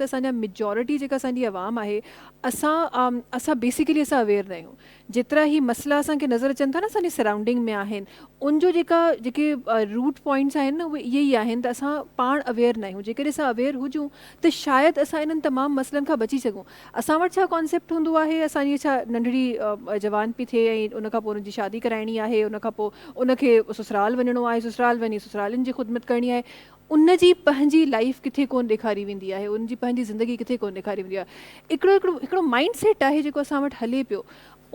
ته اسان جا ميجارٽي جيڪا اسان جي عوام آهي اسان اسان بيسيڪلي اسان اويئر نه آهيون. جيترا هي مسئلا اسان کي نظر اچن ٿا نه اسان جي سرائونڊنگ ۾ آهن، ان جو جيڪا جيڪي روٽ پوائنٽس آهن نه، اهي اهي ئي آهن ته اسان پاڻ اويئر نه آهيون. جيڪڏهن اسان اويئر هجون ته شايد اسان انهن تمام مسئلن کان بچي سگهون. اسان وٽ ڇا ڪانسيپٽ هوندو آهي؟ اسان جي ڇا ننڍڙي جوان پي ٿئي ۽ ان کان پوء ان جي شادي ڪرائڻي آهي، ان کان پوء ان کي سسرال وڃڻو آهي، سسرال وڃي سسرالين جي خدمت ڪرڻي آهي. ان جي پنهنجي لائيف ڪٿي ڪونه ڏيکاري ويندي آهي، ان جي پنهنجي زندگي ڪٿي ڪونه ڏيکاري ويندي آهي. هڪڙو هڪڙو هڪڙو مائنڊ سيٽ آهي جيڪو اسان وٽ هلي پيو.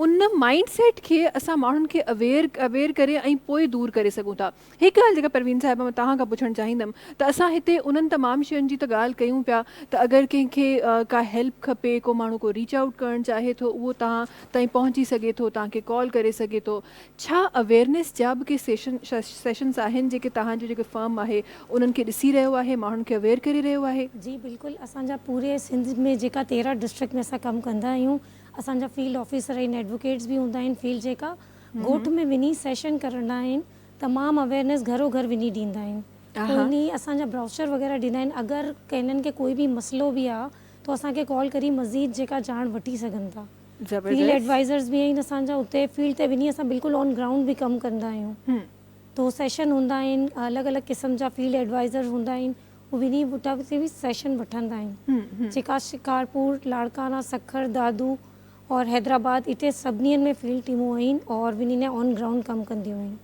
ان مائنڊ سيٽ کي اسان ماڻهن کي اويئر اويئر ڪري ۽ پوء دور ڪري سگهون ٿا. هڪ ڳالهه جيڪا پروين صاحبه مان توهان کان پڇڻ چاهيندم ته اسان هتي انهن تمام شين جي ته ڳالهه ڪيون پيا ته اگر ڪنهن کي ڪا هيلپ کپي، ڪو ماڻهو ڪو ريچ آئوٽ ڪرڻ چاهي ٿو، اهو توهان تائين پهچي سگهي ٿو، توهان کي ڪال ڪري سگهي ٿو. ڇا اويئرنيس جا به ڪي سيشن سيشنز آهن جيڪي توهان جو جيڪو فرم آهي انهن کي ڏسي رهيو آهي، ماڻهن کي اويئر ڪري رهيو آهي؟ جي بلڪل، اسان جا پوري سنڌ ۾ جيڪا 13 ڊسٽرڪٽ ۾ اسان ڪم ڪندا آهيون، اسان جا فيلڊ آفيسر آهن، ايڊووڪيٽس به هوندا آهن، فيلڊ جيڪا ڳوٺ ۾ وڃي سيشن ڪرندا آهن، تمام اويئرنيس گهرو گهر وڃي ڏيندا آهن. انهي اسان جا برائوشر وغيره ڏيندا آهن، اگر ڪنهن کي ڪوئي به مسئلو به آ تو اسان کي ڪال ڪري مزيد جيڪا ڄاڻ وٺي سگهن ٿا. فيلڊ ايڊوائزرز به آهن اسان جا، اتي فيلڊ تي وڃي اسان بلڪل آن گرائونڊ به ڪم ڪندا آهيون. تو سيشن هوندا آهن، الڳ الڳ قسم جا فيلڊ ايڊوائزر هوندا آهن، هو وڃي اتان تي به سيشن وٺندا آهن. جيڪا شڪارپور، لاڙڪاڻا، سکر، دادو اور حيدرآباد اتي سڀني ۾ فيلڊ ٽيمون آهن اور وڃي آن گرائونڊ ڪم ڪنديون آهن.